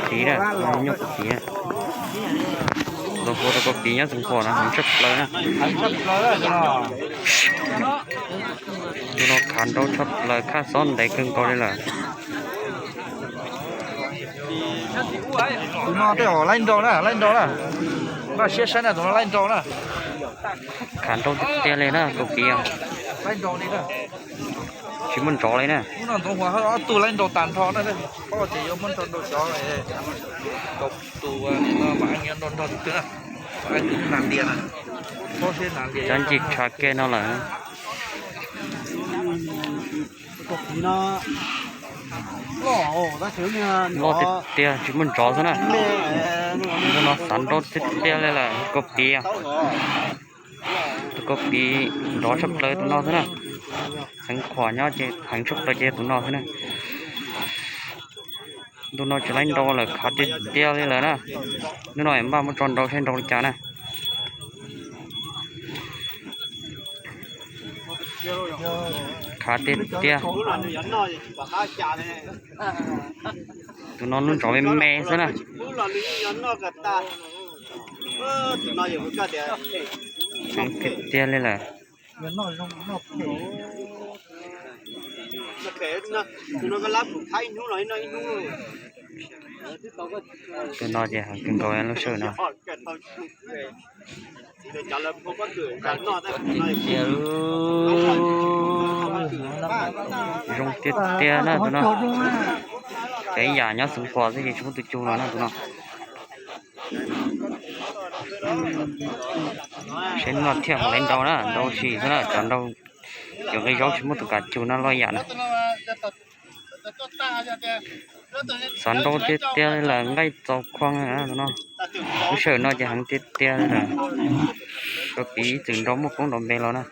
piv na, nyuj kaus piv na. Tus hluas rau kaus piv nyob Xeev Khuam no heev tshaj plaws na. Tus no khav nrau tshaj plaws, khab xob ntev kawg nkaus li lawm. Tus no tej zaum laib nrau na, laib nrau na. Npaj siab saib na, tus no laib nrau na. Khav nrau tiag tiag li na kaus piv. Laib nrau li na. Tsis muaj ntsov li na. Hnub no ntxoov huas ob tug laib nrau tag nrho na, paub tias yuav muab nrau nrau cov kaum tus no mas yuav nrau nrog tus twg na. Nas lias na, paub seb nas lias. Cov ncig tshav kiag no lawm. Loj tiag tiag tsis muaj ntsov xwb na. Tus no xav nrau tiag tiag li lawm kaus piv. Tus kaus piv nrov tshaj plaws tus no xwb na. Xeev Khuam nyob ces heev tshaj plaws ces tus no xwb na. Ntu no tsis laib nrau lawm, khav tiag tiag li lawm na. Ntu no npaj muab tso nrau saib nrau li cas na. Khav tiag tiag. Tus no lub ntsov me me xwb na. Heev tiag tiag li lawm. Tus no ces heev kawg nkaus lub sij hawm no. Zoo tiag tiag na tus no. Cov ib yam nyob Xeev Khuam xwb ces tsis muaj tus cug los na tus no. Seb hnub no thiaj mus laib nrau na, nrau sim xwb na, cov nrau cov nqi zaub tsis muaj tus kam cug no loj yam na. Xav nrau tiag tiag li lawm, nqaij txaus khuam na tus no. Lub sij hawm no ces heev tiag tiag li lawm. Kaus piv ib txwm nrau muaj koob nrau npe los na.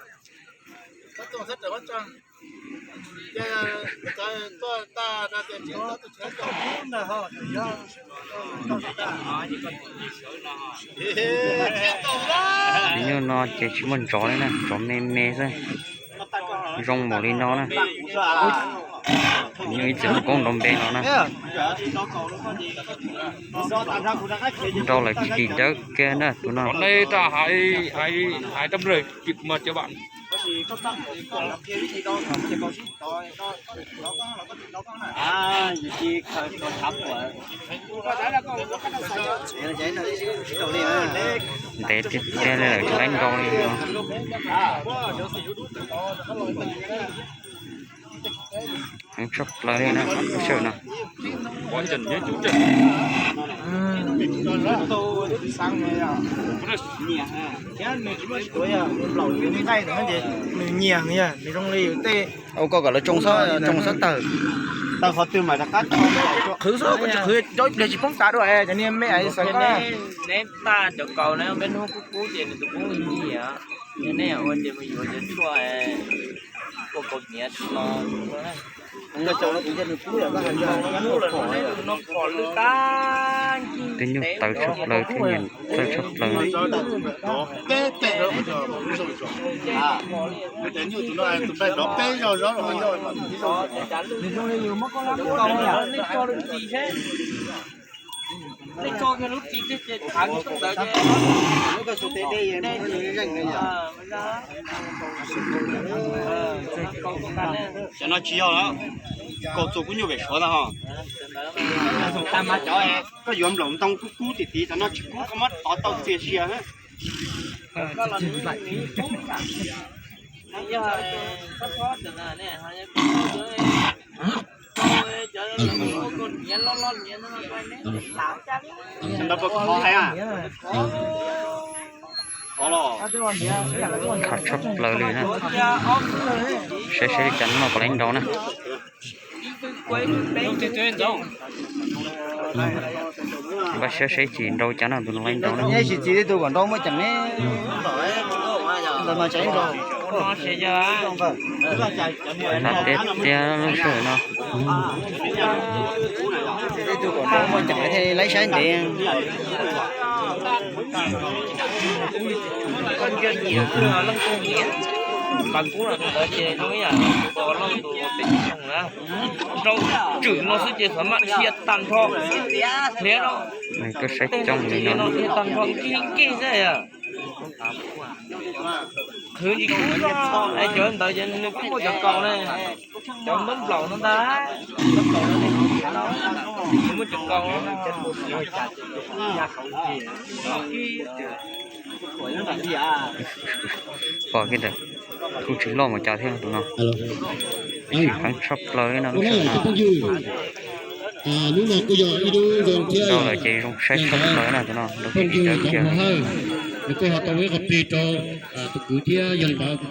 Nyuj no ces tsis muaj ntsov li na, ntsov me me xwb. Zoo npaum li no na. Nyuj ib txwm muaj koob nrau npe los na. Nrau lawm tsis tim dawb kiag na tus no. Ntev tiag tiag li lawm tsis laib nrau li no. Heev tshaj plaws li na lub sij hawm no. Nws nyiam, nws zoo li yus tej. Ua koj kom lawv tsoo xab tawg. Tawg qhov twg mas rov qab qhwv xwb, koj tsis qhwv cov ib pliag tsis poob tas dua cov niag me xav koj. Neb paj cov kaus na, peb hnub kub kub ces nws tus koob ib yam. Nej ua ces mus yuav cov tshuaj ua kaus hniav no. Tej nyuj tawv tshaj plaws thiab nyiam txawj tshaj plaws. Cov no tsis yog lawm, kaus txuas kub nyuj pem Suav ntag ho. Koj yuav nplaum ntoo kub kub tim tid, cov no tsis kub, koj muab tov tau txias zias na. Khav tshaj plaws li na. Saib saib li cas hnub no puas laib nrau na. Npaj siab saib tsis nrau cas no tus no laib nrau na. Ib sim txiv tib tug kom nrau muaj ceem ne. Ntawm no tseem nrau. Khav tiag tiag lub sij hawm no. Txiv tib tug kom nrau muaj ceem thiaj laib saib ntev. Pas kub los tus ntawd ces zoo ib yam tus lauj tus pem xyoo na, rau tswm no xwb ces xav maj dhia tag nrho, hliav no. Koj saib coob li no, dhia tag nrho nkig nkig xwb. Qhwv ntsis kub no, cov ntawd ces nws kuj muaj cov kaus ne, cov npab nplaum no ntag, npab nplaum no, nws muaj cov kaus no. Pom kiag ntawd, kuj tsis loj mus cas thiab tus no. Tsis heev tshaj plaws li no lub sij hawm no. Hnub no kuj yog ib lub zoo thiab, rau lawm ces zoo saib tshaj plaws na tus no, rau phooj ywg Cov Hmoob Hawj, nws kuj ho tau ua ib qho plig rau tus kwv thiab yawg Npawg.